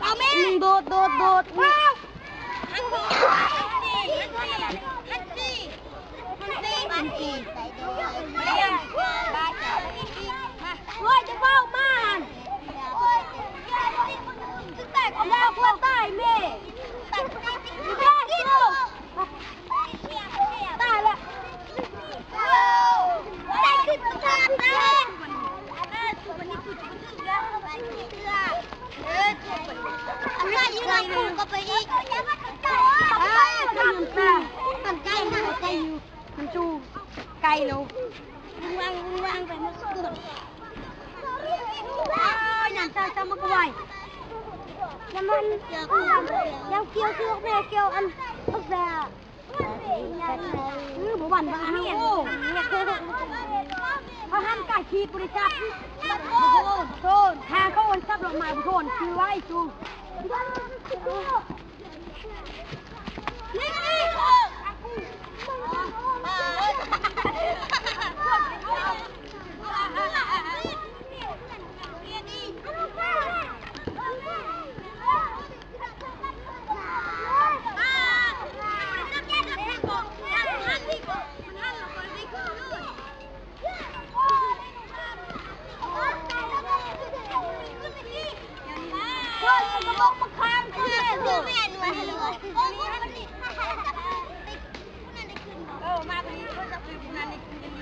ເອົາແມ່ ໂດດ ໂດດ ໂດດ ວ້າວ ຫັນ ຫັນ ຫັນ ຫັນ ໂອ້ຍ ຈະເວົ້າມາ ໂອ້ຍ ແຕກ ເອົາແລ້ວ ພວກຕາຍແມ່ ແຕກ ຕາຍລະ ມັນຢູ່ນຳໝູ່ກໍໄປອີກ ມັນໄກນະ ໄກຢູ່ ມັນຢູ່ໄກໂລ ວາງ ວາງໄປໝົດ ໂອ້ຍ ນ້ຳຕາຈະມາກວາຍ ນ້ຳມັນ ນ້ຳກ່ຽວຄືແມ່ກ່ຽວອັນ ບັກແຊ ອື ບໍ່ຫວັ່ນວ່າເຮົາ ເຮົາຫ້າມກາຍຂີດບໍລິສັດ ໂທນ ໂທນ ທາງເຂົາໂອນສັບດອກໄມ້ ໂທນ ຊື່ໄວ້ຊູ ນີ້ ນີ້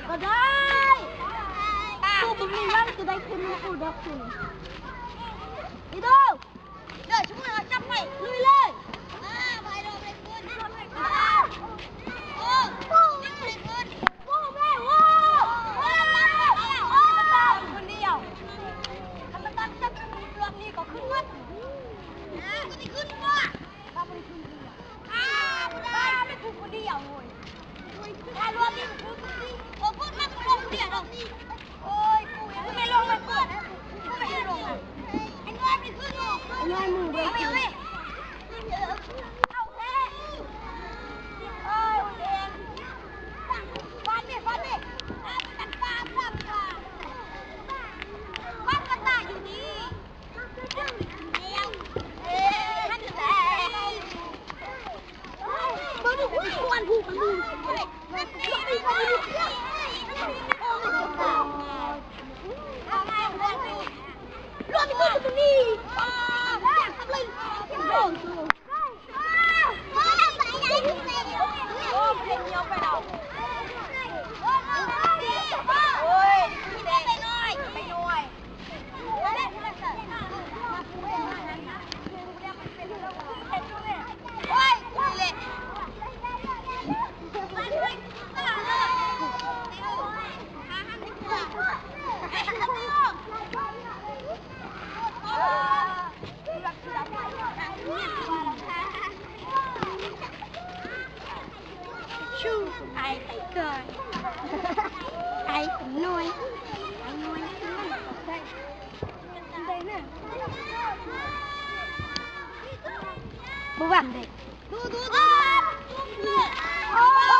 ກໍໄດ້ ຕູ້ບໍ່ມີຫວັງຈະໄດ້ຂຶ້ນ ຕູ້ດອກຂຶ້ນ ອີໂດ ເດີ ຊຸມເຮົາຈັບໄປ ລຸຍເລີຍ ໂອ້ ໂອ້ ໂອ້ ໂອ້ ຄົນດຽວ ຄັນມັນຕັນຈັບ ລອບນີ້ກໍຂຶ້ນ Chu, ai tai toi. Ai noi. Ai noi. Dai. Dai na. Bu wang dai. Du, du, du. Oh.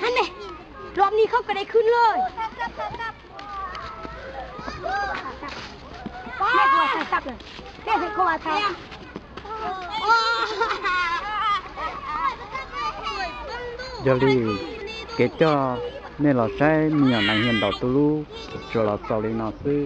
ຫັ້ນເດ້ ລອບນີ້ເຂົາກະໄດ້ຄືນເລີຍ. ແມ່ກະວ່າທາງຕັບເລີຍ ແມ່ກະວ່າທາງ ຢາລີ ເກເຈົ້າ ແມ່ຫຼໍໃຊ້ມີຫຍັງນາງຮຽນດອກຕູລູ ຈວລາວເຊົາລີນອນຊື້.